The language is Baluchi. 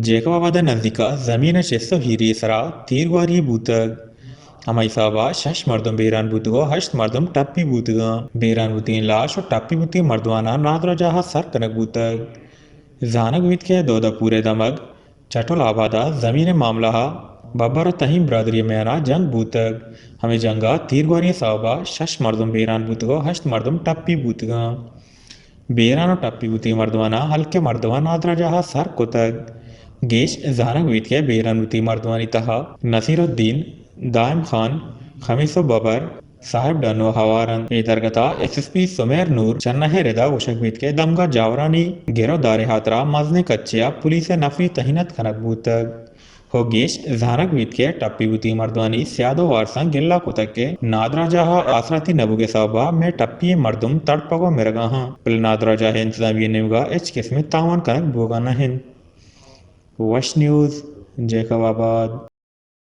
جیکب آباد ءِ نزیک ءَ زمین ءِ چست ءُ ہیری ءِ سرا تیرگواری بوتگ۔ ہمائی سبب ءَ شش مردم بیران بوتگ ءُ ہشت مردم ٹپی بوتگ اَنت۔ بیران بوتگیں لاش ءُ ٹپی بوتگیں مردماناں نادراہ جاہ ءَ سر کنگ بوتگ۔ زانگ بیت کہ دودہ پور ءِ دمگ چٹول آباد ءَ زمین ءِ معاملہ ءَ ببر ءُ تہیم برادری ءِ میان ءَ جنگ بوتگ۔ ہمے جنگ ءَ تیرگواری ءِ سبب ءَ شش مردم بیران بوتگ ءُ ہشت مردم ٹپی بوتگ اَنت۔ بیران ءُ ٹپی بوتگیں مردماناں ہلک ءِ مردماں نادراہ جاہ ءَ سر کتگ۔ گیش زانگ بیت کہ بیران بوتگیں مردمانی تہا نصیر الدین، دائم خان، خمیس ءُ ببر، صاحب ڈنو ہوار اَنت۔ اے درگت ءَ ایس ایس پی سمیر نور چنہ ءِ ردا گوشگ بیت کہ دمگ ءَ جاورانی گر ءُ دار ءِ ہاترا مزنیں کچے ءَ پولیس ءِ نفری تہینت کنگ بوتگ۔ ءُ گیش زانگ بیت کہ ٹپی بوتگیں مردمانی سیاد ءُ وارساں گلہ کتگ کہ نادراہ جاہ ءَ آسراتی نہ بوگ ءِ سبب ءَ مئے ٹپی ئیں مردم تڑپگ ءُ مرگ ءَ اَنت، بلے نادراہ جاہ ءِ انتظامیہ ءِ نیمگ ءَ ہچ قسمیں تاوان کنگ بوگ ءَ نہ اِنت۔ وش نیوز، جیکب آباد۔